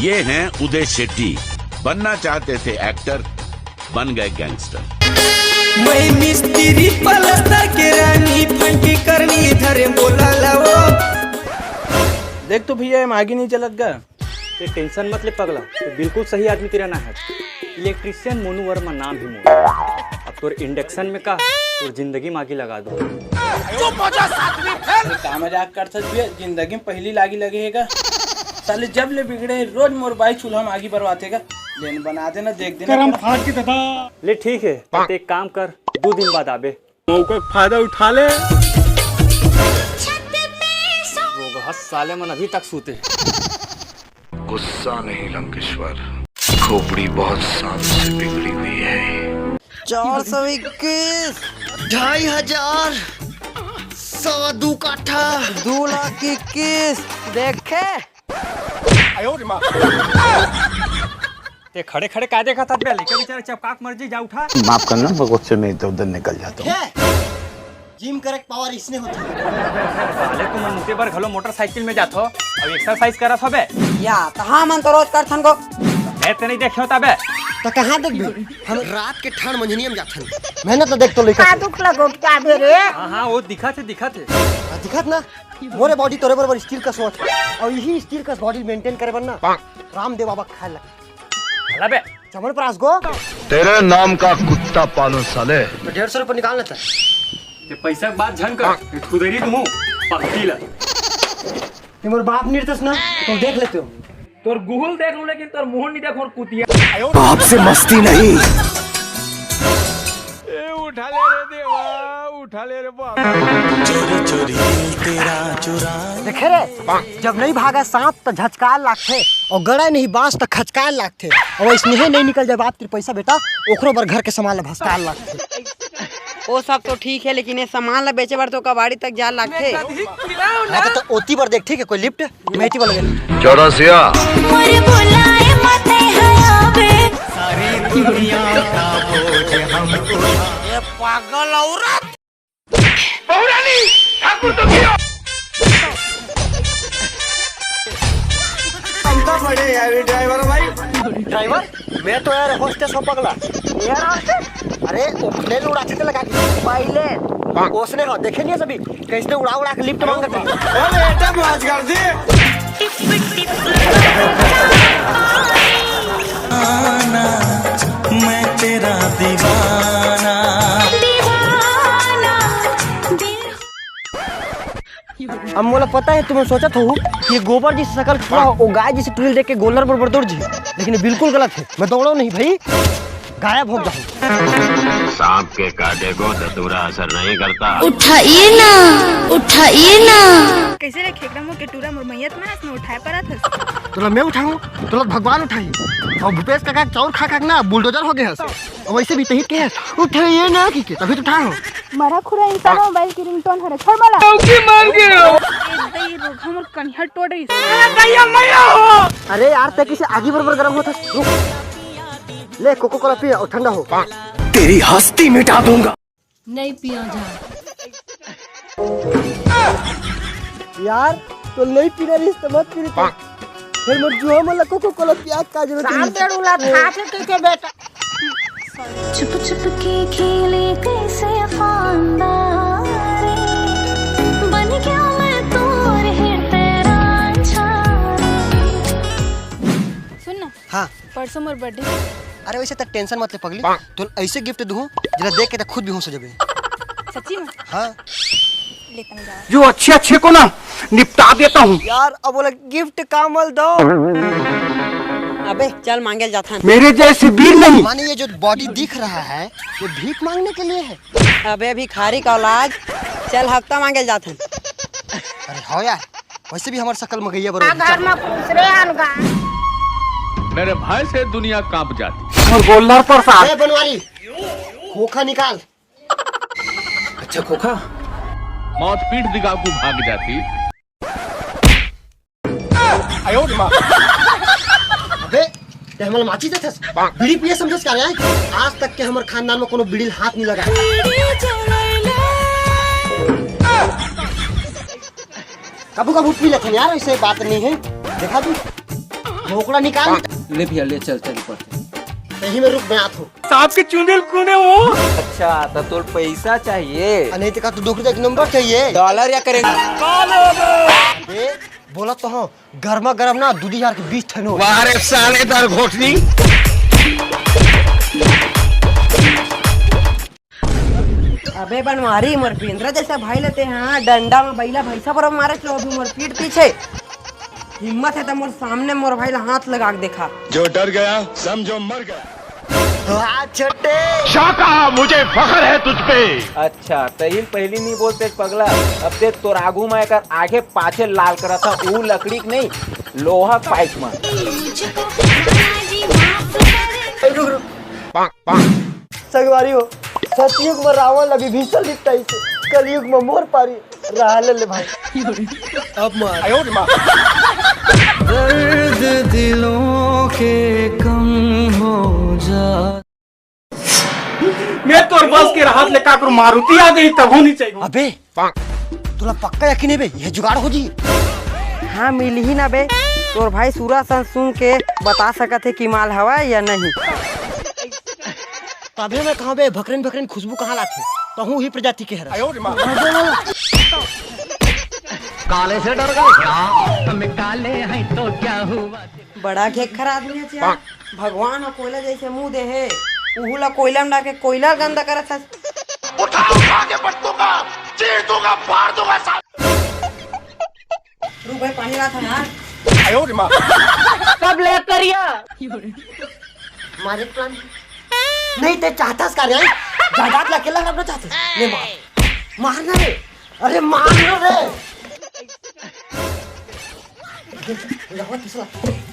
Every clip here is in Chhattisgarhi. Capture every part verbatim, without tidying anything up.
ये हैं उदय शेट्टी, बनना चाहते थे एक्टर, बन गए गैंगस्टर। मैं मिस्त्री पलस्तर के रानी, फंकी करनी धरे बोला लाओ। देख तो भैया, ये आगी नहीं जलत गा। ते टेंशन मत ले पगला, ते बिल्कुल सही आदमी तेरा ना है। इलेक्ट्रिशियन मोनू वर्मा नाम ही मोनू। अब तोर इंडक्शन में का, तोर जिंदगी में आगी लगा दो। का मजाक करथस भैया, जिंदगी में पहली लागी लगे हे का? साले जब ले बिगड़े रोज मोर बाई चूल्हा में आगी बरवाथे का। लेन बना देना, देख देना। करम फाड़ के दादा। ले ठीक है, ते एक काम कर, दो दिन बाद आबे। मौका के फायदा उठा ले। रोगहस साले मन अभी तक सूते। गुस्सा नहीं लंकेश्वर, खोपड़ी बहुत सालों से बिगड़ी हुई है। चार सौ इक्कीस, ढाई हजार, सवा दू काठा, दू लाख इक्कीस। देखे ते खड़े खड़े का देखत हस बे? लइका बेचारा चपकाक मर जी, जा उठा। माफ करना, मैं गुस्से में इधर उधर निकल जाता हूँ। जिम करे के पावर इसने होथे। साले तुमन मुते बर घलो मोटरसाइकिल में जाथो, अब एक्सरसाइज करत हबे। या त हमन तो रोज करथन गो। मैं ते नहीं देखे होता बे। तो कहाँ देखबे? हम रात के ठंड मंझनिया में जाथन। मेहनत तो देख तो लइका। का दुख लगो क्या बे रे? हाँ हाँ, वो दिखत हे, दिखत हे। हाँ, दिखत ना, मोरे बॉडी तोरे बरोबर स्टील कस होत हे। और यही स्टील कस बॉडी मेंटेन करे बर ना रामदेव बाबा खाए लग। हला बे। चमन प्रास गो। तेरे नाम का कुत्ता पालो साले। तो डेढ़ सौ रुपये निकाल लेता। ते पैसा के बात झन कर, ये खुदेरी दूँ पक्की ला। ते मोर बाप निर्तस ना, तो देख लेते हो। तोर गुहुल देख लूँ, लेकिन तोर मुंह नहीं देखो, कुतिया। बाप से मस्ती नहीं। ए, उठा ले रे देवा, उठा ले रे बाबा। चोरी चोरी दिल तेरा चुरा। देखे रे, जब नहीं भागा सांप तो झचकार लागथे, और गड़ा नहीं बांस तो खचकार लागथे, और स्नेह नहीं निकल जाए बाप तेरे पैसा बेटा, ओकरो बर घर के सामान ला भसकार लागथे। वो सब तो ठीक है, लेकिन ये सामान ला बेचे बर तो कबाड़ी तक जाए लागथे। हाँ तो, तो ओती बर देख, ठीक है, कोई लिफ्ट मैं एती बर लगे। चौरासिया। मोर बुलाए मते हयाबे। सारी दुनिया का बोझ हम उठा। ये पागल औरत। बहुरानी ठाकुर तो किया। हम तो बड़े यार ड्राइवर भाई। ड्राइवर, मैं तो यार होस्टेस हो पगला। यार होस्टेस? अरे, ओखले उड़ाथे ते लगा के। पायलट। ओसने हो, देखे नहीं है सभी? कैसे उड़ा उड़ा के लिफ्ट मांगत है। अरे, एटा मौज कर दी। मैं तेरा दीवाना। अब मोला पता है, तुम सोचत हो कि ये गोबर जैसे शकल छुआ हो, वो गाय जैसे टुरी देख के गोल्लर बरोबर दौड़ जी, लेकिन ये बिल्कुल गलत है। मैं दौड़ो नहीं भाई, गायब हो जाऊँ। सांप के काटे को धतूरा असर नहीं करता। उठाइए ना, उठाइए ना। कैसे रे खेकड़ा मुंह के टूरा, मोर मैयत में हंस में उठाए परत हस। तोला मैं उठाऊं, तोला भगवान उठाई। और भूपेश काका चाउर खा खा के ना बुलडोजर हो गए हस। और वैसे भी तही के हस, उठाइए ना की के, तभी तो उठाए हो। मरा खुरा इंसान मोबाइल की रिंगटोन हरे, छोड़ मला। चौकी मार के। ए दई रोग हमर कनिया टोड़ रही। अरे यार, ते किसे आगी बरोबर गरम होता। रुक। ले कोको कोला पी और ठंडा हो। तेरी हस्ती मिटा दूंगा। नहीं पिया जा। यार, तो नहीं पीना रही तो मत पी। फिर मोर जुआ मन ला कोको कोला पिया का जरूरत है? शाम से उला था थे कैसे बेटा। छुप छुप के खेले कैसे फंदा रे, बन गया मैं तोर हिरते रांझा। सुन ना। हाँ। परसों मोर बर्थडे। अरे वैसे तक टेंशन मत ले पगली, तो ऐसे गिफ्ट दूँ जिला देख के तक खुद बेहोश हो जाबे। सच्ची में? हाँ। ले तनी जावा। जो अच्छे अच्छे को ना निपटा देता हूँ। यार, अब बोला गिफ्ट का मल दो। अबे चल मांगे जाथन। मेरे जैसे वीर नहीं। माने ये जो बॉडी दिख रहा है, ये भीख मांगने के लिए है? अबे भिखारी का औलाद, चल हफ्ता मांगे जाथन। अरे हो यार, वैसे भी हमार शकल मगैया बरोबर। घर में पूछ रहे हन गा। मेरे भय से दुनिया कांप जाती। और गोल्लर प्रसाद। ए बनवारी, खोखा निकाल। अच्छा खोखा। मौत पीठ दिखा को भाग जाती। अबे, ते हमला माची देथस? बीड़ी पिए समझस का रे? आज तक के हमर खानदान में कोनो बीड़ी हाथ नहीं लगा। कभू कभू पी लेथन यार, ऐसे बात नहीं है। देखा तू? बोकड़ा निकाल। ले भैया, ले चल, चल ऊपर से। यही में रुक, मैं आत हूँ। सांप के चुंदेल कौन है वो? अच्छा, तो तोर पैसा चाहिए? आ, नहीं तो का तू डोकरी का एक नंबर चाहिए? डॉलर या करेंसी? ए, बोला तो हाँ, गर्मा गर्म ना, दूधी यार के बीस ठनो। वाह रे साले दर घोटनी। अबे बनवारी, मोर बेंदरा जैसा भाई लेते हैं, डंडा में बैला भैंसा पर मारे चलो अभी मोर पीठ पीछे। हिम्मत है तो मोर सामने मोर भाई ला हाथ लगा के देखा। जो डर गया समझो मर गया। हाँ, छोटे। शाका, मुझे फख्र है तुझ पे। अच्छा, तहिल पहली नहीं बोलते पगला। अब देख तोर आगू में एकर आगे पाछे लाल करा था, ऊ लकड़ी के नहीं, लोहा के पाइप में। रुक, रुक। संगवारी हो, सतयुग में रावण ला विभीषण निपटाई से, कलयुग में मोर पारी रहा ले, ले भाई। अब मार। दर्द दिलों के कम हो जा। मैं तोर बस के रहत ले काकरो मारुति आ गई तब होनी चाहिए। अबे, तोला पक्का यकीन है बे, ये जुगाड़ हो जी? हाँ, मिलही ना बे। तोर भाई सूरा सन सुन के बता सकत है कि माल हवा या नहीं। तभे मैं कहा बे, भकरन भकरन खुशबू कहाँ लाथे? तहूँ ही प्रजाति के हरस। काले से डर गए क्या? हम काले हैं तो क्या हुआ? बड़ा घेखर आदमी है यार। भगवान ह कोयला जैसे मुंह दे हे, उहू ला कोयला में डाल के कोयला गंदा करत हस। उठा उठा के पटकूंगा, चीर दूंगा, फाड़ दूंगा साला। रुक भाई, पानी ला था यार। कब ले करिया? मारे प्लान नहीं ते चाहता इसका रे। जायदाद ला अकेला अपना चाहता। ले मार। मारना रे। अरे मारना रे।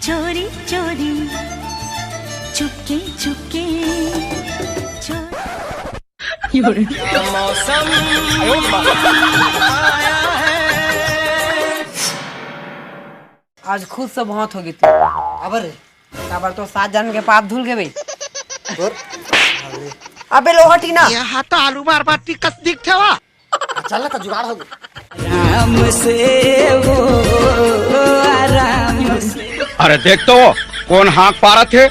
चोरी चोरी, चुपके चुपके, चोरी। आज खुद से बहुत हो गई तू। अबर रे। काबर तो सात जन के पाप धुल गए भाई। अबे लोहा टीना। यहाँ तो आलू मार बाटी कस दिखथे वा। चल ना, तो जुगाड़ हो गया। आराम से वो, आराम से। अरे देख तो, कौन हाँक पारत हे?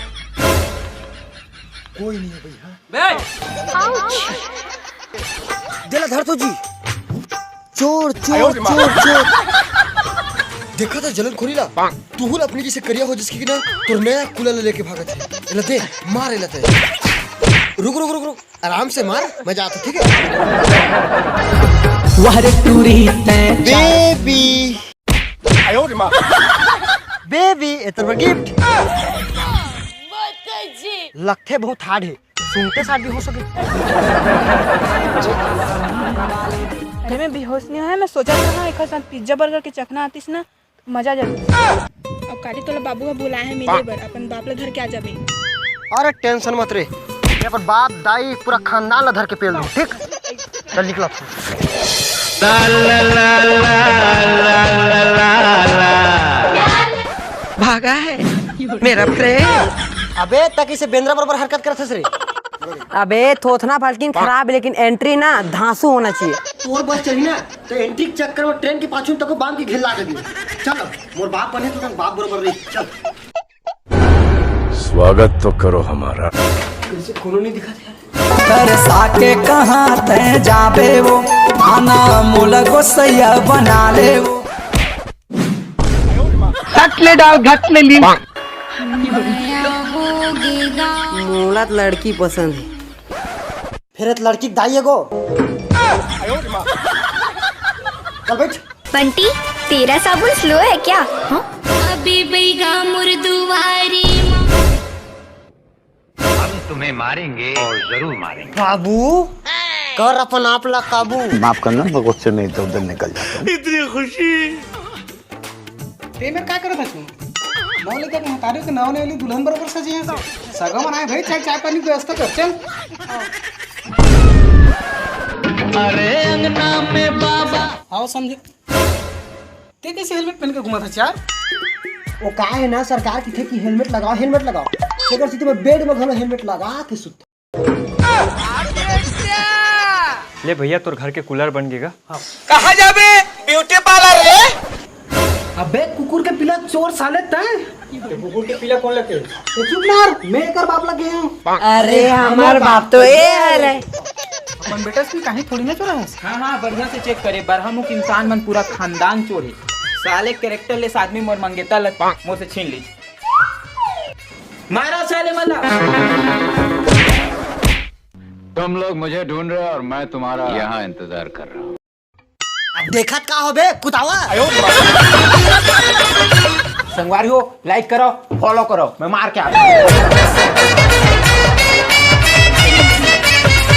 कोई नहीं है भैया। बे! देला धर तो जी। चोर, चोर, चोर, चोर। देखा था जलन खोरी ला। तू हुल अपनी जैसे करिया हो जिसकी कि ना, तोर नया कूलर लेके भागत है। एला दे, मार एला ते। रुक, रुक, रुक, रुक। आराम से मार, मैं जाता, ठीक है? वह रे टूरी तैं बेबी। बेबी, ए तोर गिफ्ट। लगथे बहुत हार्ड है, सुनते साथ भी हो सके। अरे मैं बेहोश नहीं है, मैं सोचा था ना एक साथ पिज्जा बर्गर के चखना आतीस ना, मजा आ जाती। अब काली तोला बाबू ह बुलाए हैं मिले बर, अपन बाप ला धर के आ जाबे। अरे टेंशन मत रे, मैं अपन बाप, दाई, पूरा खानदान ला धर के पेल दूँ, ठीक? चल निकला। भागा है मेरा प्रेम। अबे तक इसे बेंद्रा बराबर हरकत करत हस रे। अबे थोथना भलकिन खराब है, लेकिन एंट्री ना धांसू होना चाहिए। तोर बस चली ना तो एंट्री के चक्कर में ट्रेन के पाछू तको बांध के घेर ला देबे। चल, मोर बाप बने तो बाप बरोबर रही। चल। स्वागत तो करो हमारा। कैसे कोनो नहीं दिखा थे यार। तरसा के कहाँ तै जाबे वो, आना मोला गोसैया बना ले वो। घट ले डाल, घट ले ली। मोला तो लड़की पसंद है। फिर एक लड़की के दाई एगो। चल बैठ। बंटी, तेरा साबुन स्लो है क्या? हाँ? अबे बैगा मुर्दुवारी माँ। हम तुम्हें मारेंगे और जरूर मारेंगे। बाबू, कर अपन आप ला काबू। माफ करना, मैं गुस्से में इधर उधर निकल जाता हूँ। इतनी खुशी। ते मेर का करत हस? नौ लेकर महतारियों के नौ नौली दुल्हन बरोबर सजे हैं। सगा मनाए भाई, चाय, चाय पानी की व्यवस्था कर, चल। अरे अंगना में बाबा। आओ समझे। ते कैसे हेलमेट पहन के घूमा था यार? वो का है ना, सरकार की थे कि हेलमेट लगाओ, हेलमेट लगाओ। तेकर सीधे मैं बेड में घलो हेलमेट लगा के सुत। ले भैया, तोर घर के कूलर बन गेगा। कहाँ जाबे? ब्यूटी पार्लर रे। अबे कुकुर के पिला चोर साले तैं। तो कुकुर के पिला कौन लगथे? तो चुप ना यार, मैं एकर बाप लगे हूँ। अरे हमर बाप तो ए हरे। अपन बेटा से कहीं थोड़ी ना चोरा है। हाँ हाँ, बढ़िया से चेक करे। बरहा मुख इंसान मन पूरा खानदान चोर है। साले कैरेक्टर लेस आदमी मोर मंगेतर ल मोर से छीन लीस। मारा साले मन ला। तुम लोग मुझे ढूंढ रहे हो और मैं तुम्हारा यहाँ इंतजार कर रहा हूँ। अब देखत का होबे कुतावा। संगवारी हो, लाइक करो, फॉलो करो, मैं मार के आता हूँ।